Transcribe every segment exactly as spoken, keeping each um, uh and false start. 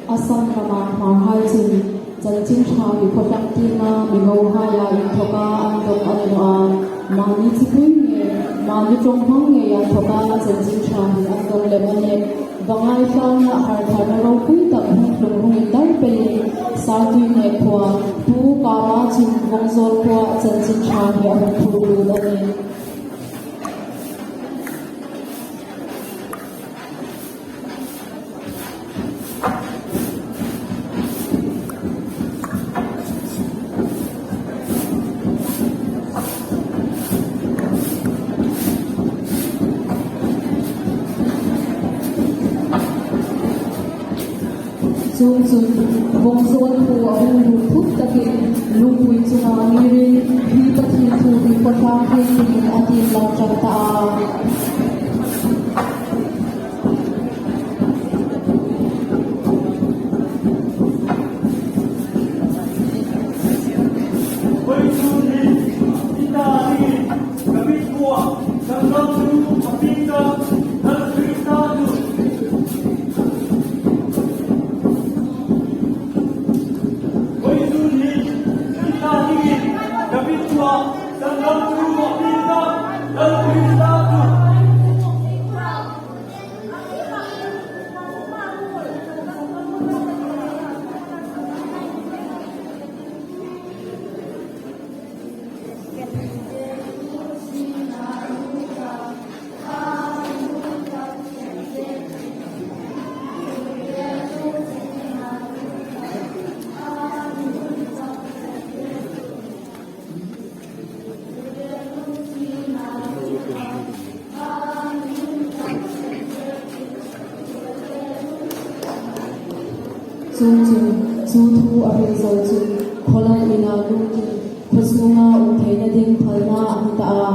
Assam rama Hmarhai chun chanchin ṭha hi khawtlang tienga mi ngohaia inthoka an dawng a ni naw a. Mani chipui ngei, mani ṭawng hmang ngei inthoka chanchin ṭha hi an dawng lem a nih. Vangai tlangna hartharna ropui tak hung tlung hung indarpeiin Sartui Ngei khuoa Pu Kama chun Vawngzawl khuoa chanchin ṭha hi a hung phur lut a nih. Chuongchun, Vawngzawl khuo a hung lut thut takin, lungpui chunga ngirin, hi Pathien thu hi khawtlang tieng dingin a tiem lang ṭan ta a. Chuongchun, chu thu a hril zo chun, khawlam ina lutin, khuo sunga um theina ding phalna a hmu ta a.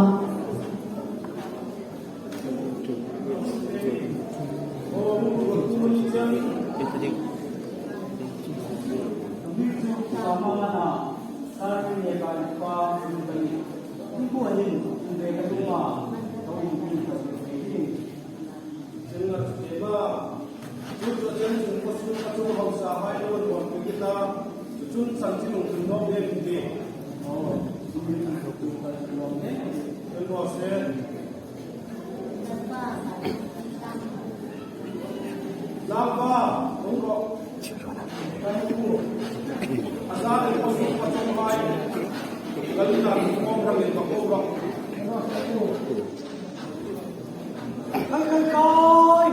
Kai, kai, kai!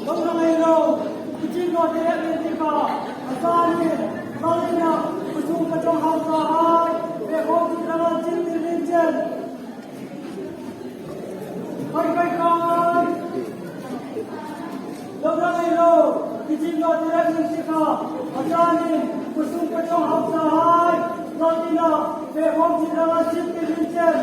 Lo rang ei lo, i ching naw ti rem in ti kha. A zanin, Lalina, khuo sung ka ṭawng hausa hai, ve khawm ti rang a chim tir ning chen. Kai, kai, kai! Lo rang ei lo, i ching naw ti rem in ti kha. A zanin, khuo sung ka ṭawng hausa hai, Lalina, ve khawm ti rang a chim tir ning chen.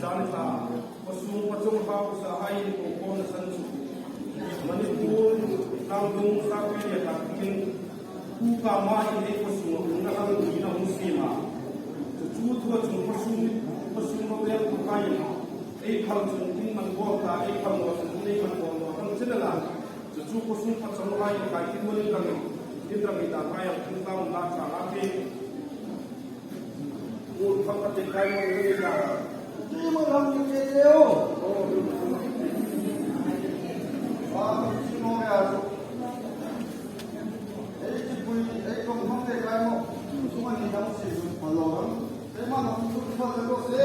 Zan ta, khuo sung khuo ṭawng hausa hai ko ko na san chu. Manipur, Tangdung, Sakri le tak kin, Pu Kama in ei khuo sunga umna hang ni na hung siem a. Chu chu thua chun khuo sung, khuo sung lo le ko kai. Ei khal chun tin man bawk ta, ei khal naw chun Ni kan ko lo kan chena la. Chu chu ko sung khat sang hai kai ki mo ni kan. Ni kan ni ta kai ang kan ta la cha la ke. Ko khat khat kai mo ni ta. Ni mo ram ni ke o. Ba chi mo ya. Ei chi pui ei kong hong te kai mo. Chu ma ni dang si ma lo ram. Ei ma na ku pa le ko se.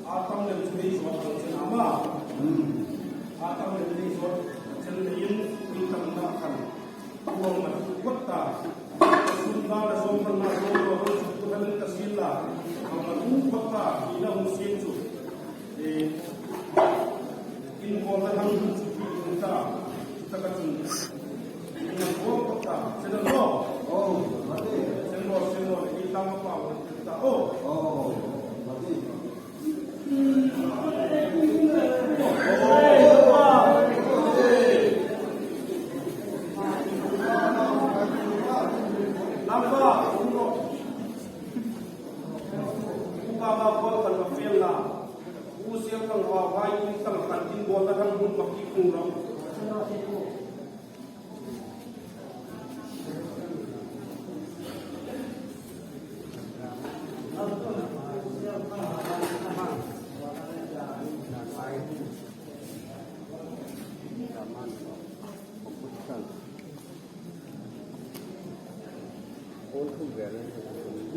A tam lem chu hei zawt ang chen ama. A tam lem hei zawt chen leiin, in tam na khan. Kuang ma tu kawt ta. Sun ba la zong kan ma zong lo lo chu tu han ta sin la. Ang ma tu kawt ta, i la hung sin chu. Eh, in ko la hang chu tu ta. Ta ka chun. In ma ko kawt ta. Chen lo. Oh, mate. Chen lo, chen lo. I ta ma pa ta. Oh. Oh, mate.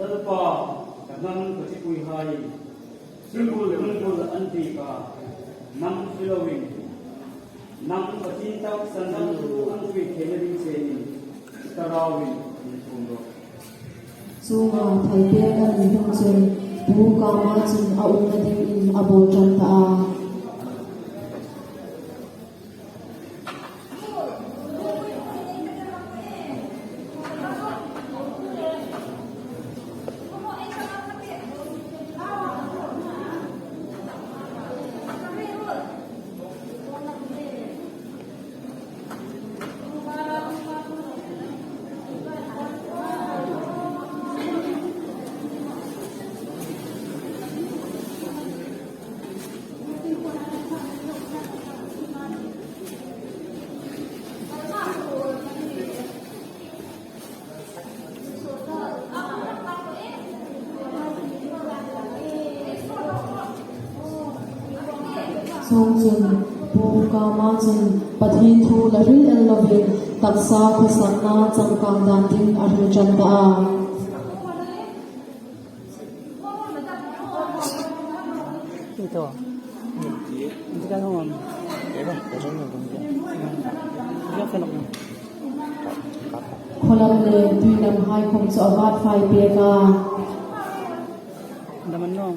Lalpa, nang ka chipuihai, singbul lungbul an ti ka, nang hre loin, nang Pathien taksa nang thu an hril theina ding chenin, Thlarauin min thum rawh. Chunga thal pek a ni hnung chun Pu Kama chun a umna dingin a bawl ṭan ta a. Chuongchun, Pu Kama chun Pathien thu la hril el lovin, taksa khawsakna changkang dan ding a hril ṭan ta a. Ito. Hindi ka naman. Ito, ito naman. Hindi ka naman. Khawlam le tuilam hai khom chu a vat fai pek a. Daman no.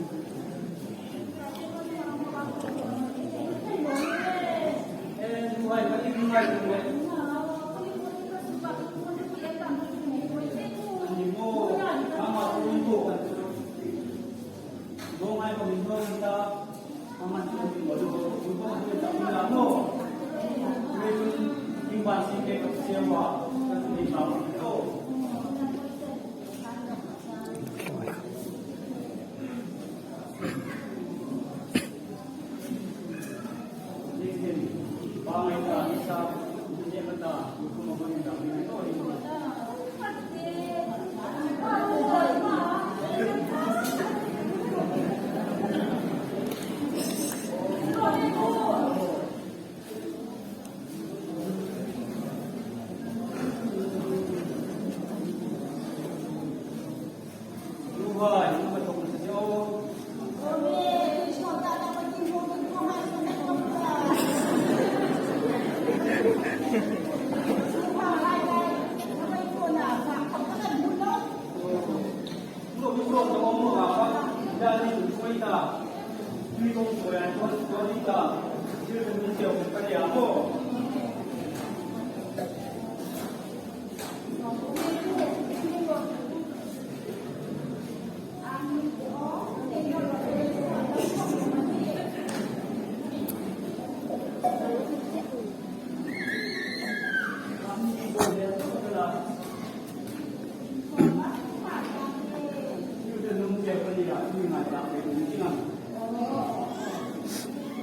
Ngai tak pei ding ding am.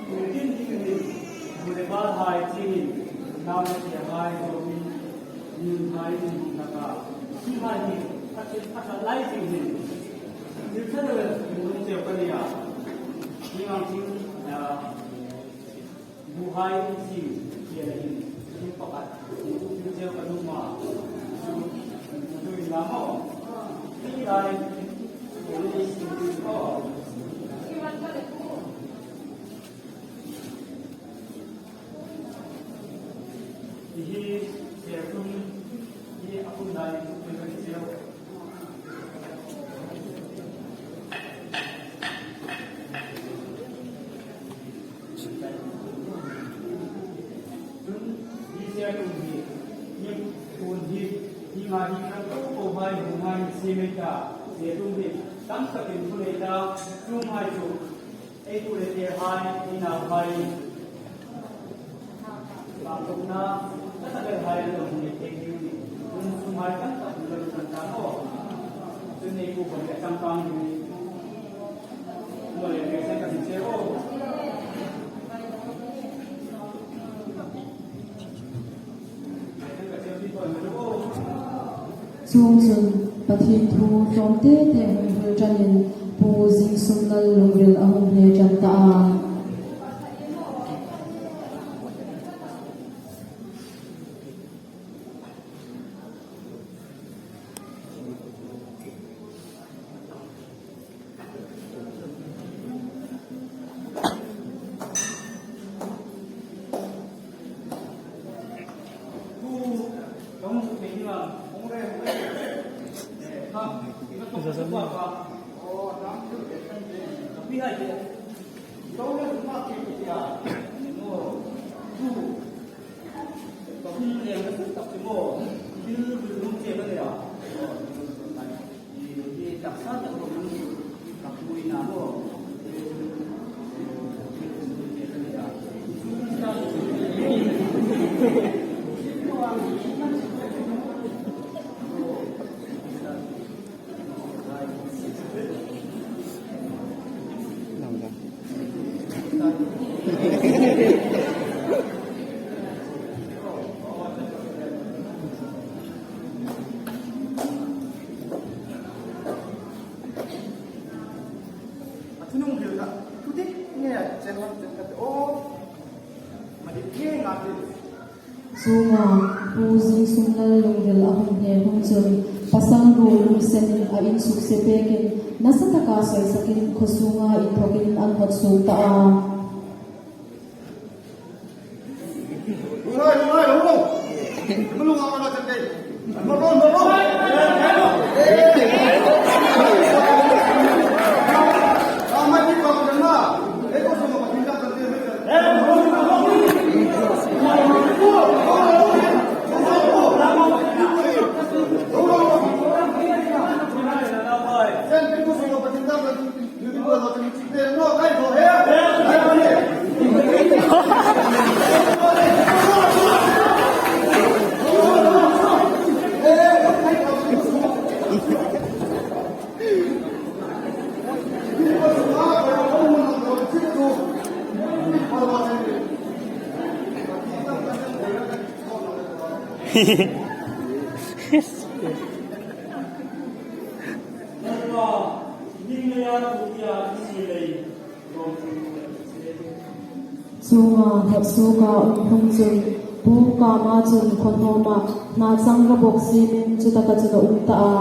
Tui tin ding ni, bu le bal hai chingin, nau le tia hai, romi, nun hai ni, naka, hi hai ni, a thil, a thil lai ching ni. Thil thil le, nun cheu ka ni a. Ni ngang ching, a, bu hai ching, tia le hin, ching pakhat, nun cheu ka nu ma. Nun la mo. Hi lai, nun cheu ka nu ma. Hi hi, serthlum hi a hun lai, hun lai cheu. Chun hi serthlum hi, hi hun hi, hi ma hi kan ko ko hai, hun hai si mai ta, serthlum hi, tam takin hun nei ta, tum hai chu. Ei tu le te hai, ei nau hai. Ba kum na, ka ta le hai lo ni te ki ni. Kun sum hai kan ta lo kan ta ko. Tun ei ku bon le chang kang ni. Mo le ke sen ka si che o. Chuongchun Pathien thu hlawm te te hung hril ṭanin Pu Zingsumlal lungril a hung hne ṭan ta a. A thunung hril kha, thu dik nge a chen lam chen kha te aw, ma dik nge nga te. Chuonga Pu Zingsumlal lungril a hung hne hun chun, pasal ru lungsenin a insukse pekin, nasa taka sawisakin khaw sunga inthokin an hot suok ta a. Chuonga hot suoka um hnung chun, Pu Kama chun khaw hnawma hna changrabawk siemin chutaka chun a um ta a.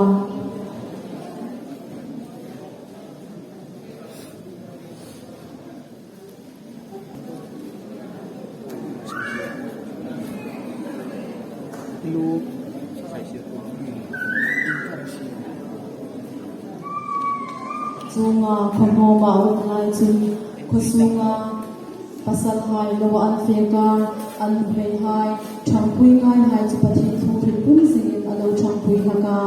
Chuonga khaw hnawma a um lai chun, khaw sunga pasalhai loa an fe kar, an nuhmeihai, ṭhangpui ngaihai chu Pathien thu hril pum zingin a lo ṭhangpui hlak a.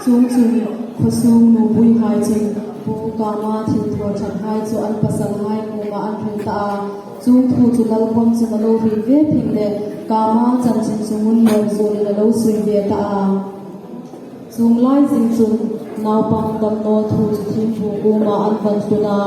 Chuongchun khawsung nuhmeihai chun Pu Kama thilthaw ṭhathai chu an pasalhai kuomah an hril ta a. Chuong thu chu Lalpawm chun a lo hril ve phing le Kama chanchin chu ngun naw zuolin a lo sui ve ta a. Chuong lai zing chun naupang damnaw thu chu thiempu kuomah an va tlun a.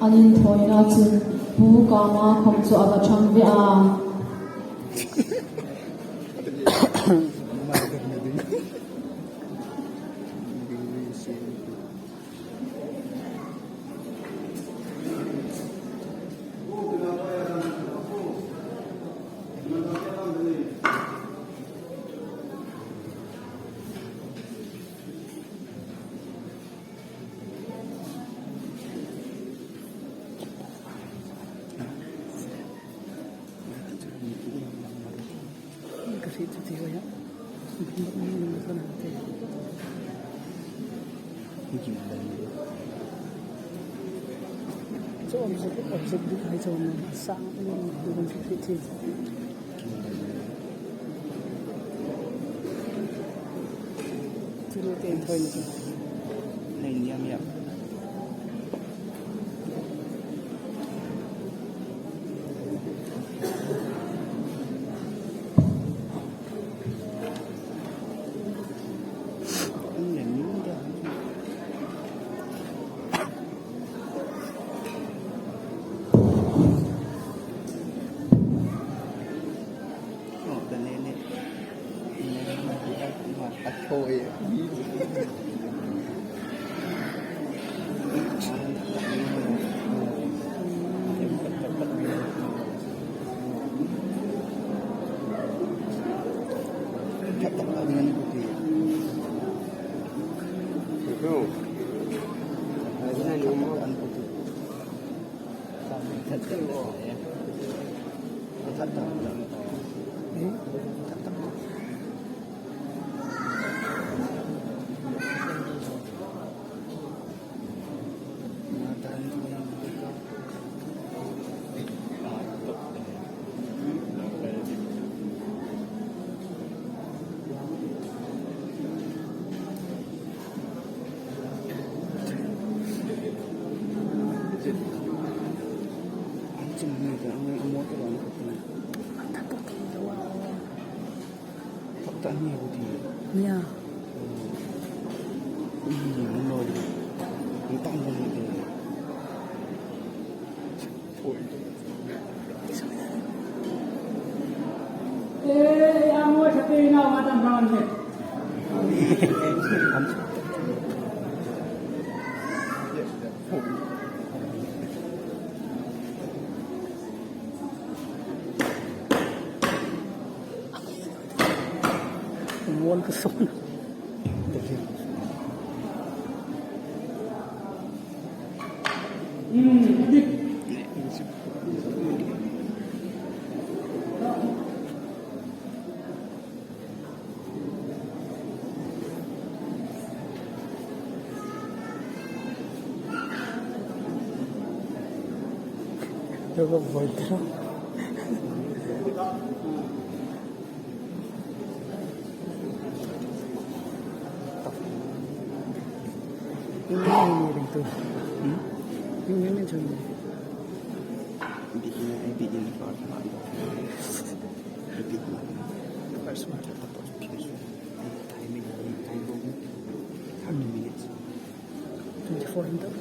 An inthawina chun Pu Kama khawm chu a va ṭhang ve a. Nia. Wall ka sawn. Thirty minutes. Twenty-four hundred.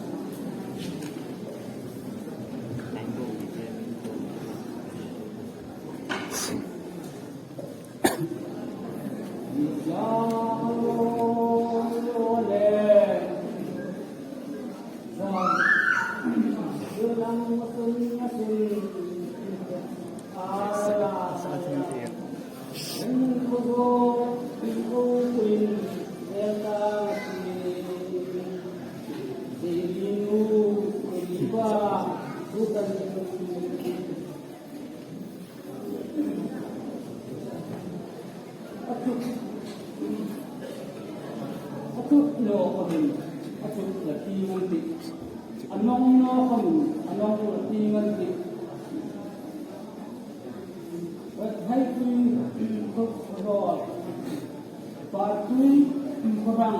A tuk naw khawmin a tuk la ti ngan tih. A nawng naw khawmin a nawng la ti ngan tih. Hei tui khawk rawl, par tui khawrang.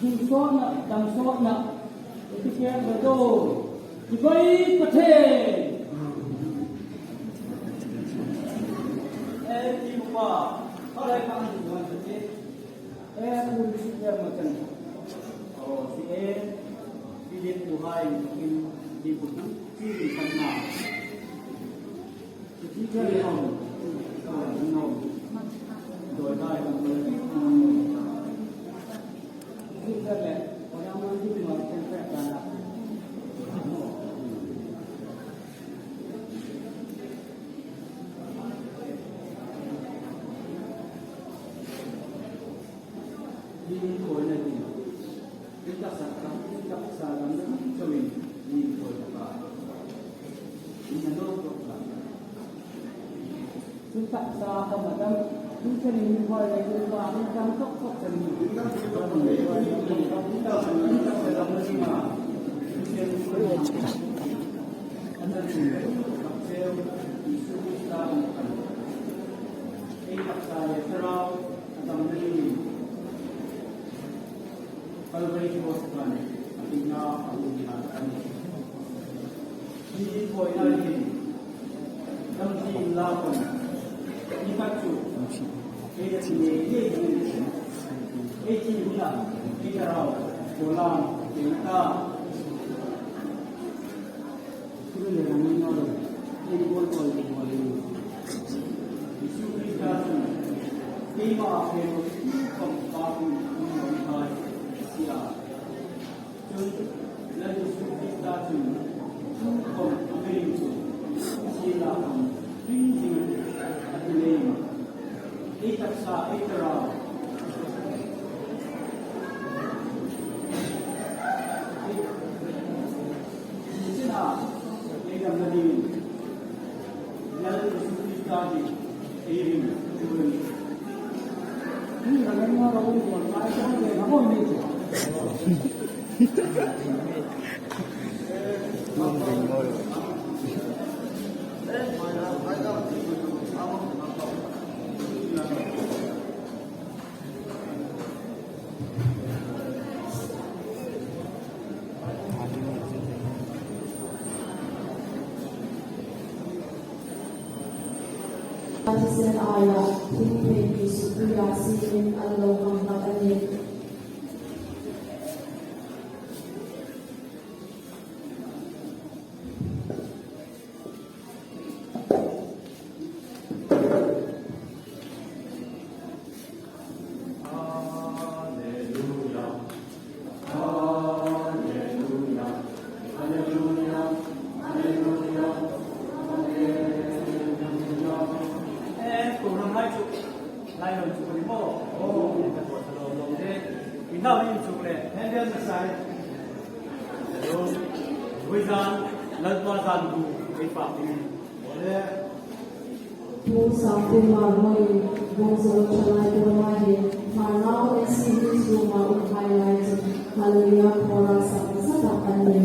Hung sawtna, dam sawtna, ti kher lo do. Chibai Pathen. E, ti upa, khalai ka an duan te. E, tu si kher ma chan. O, si e, si le tu hai, in, di bu tu, si di kan na. Calvary Cross kan a tina a hung ni a ni. Hi kawina hin dam ti in la kon. Ni ka chu. Ei ti ni ni ni. Ei ti ni la. Ei ka rau. Ko lam. Ei ta. Thisen aia, thing phei mi sukpuia siemin an lo hang hlak a nih. Eh, program hai chu, lai lo chu ni maw. Oh, ka to lo lo de. Ina ni chu le. Hende na sai. Hello. Ruizan, Lalpa zan bu, ei pa ni. Ole. Pu Sangpu Marhoi, Bungzalo Thalai Tuama hi, Hmarnau N C B Suma um hai lai chu, Hallelujah Chorus a sa ta kan ni.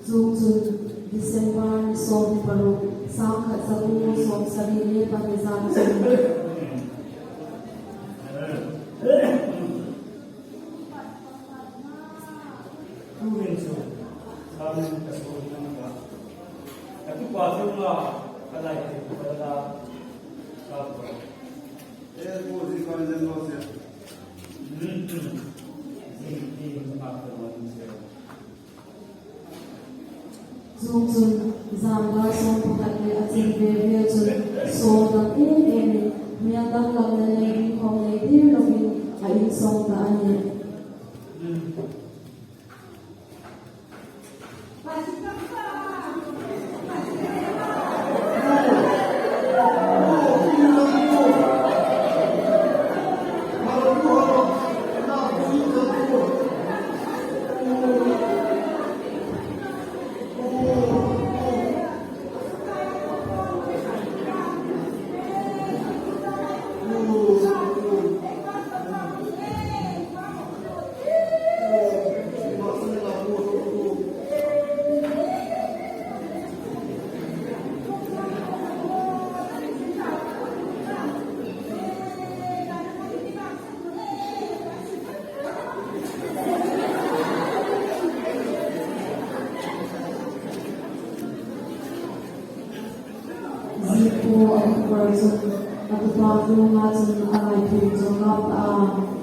Chuongchun, December ni sawm paruk, sangkhat zakuo sawmsari le pahni zan chun. Tuhin chu, thlamin ka sawr nang ka. Ka tupa chunga ka lai thei ka la, ka ko. Eh, ko zi kan zen lo sia. Hmm, hmm. Zi ti ka ko sia. Chuongchun, zan dar sawm pakhat le a chin ve vel chun, sawl tak em emin, hmel danglamna le ringkhawm nei tir lovin a insawng ta a nih. Ziekpu a khawvar chun a tupa lunga chun a ngaithlum chawk ta a.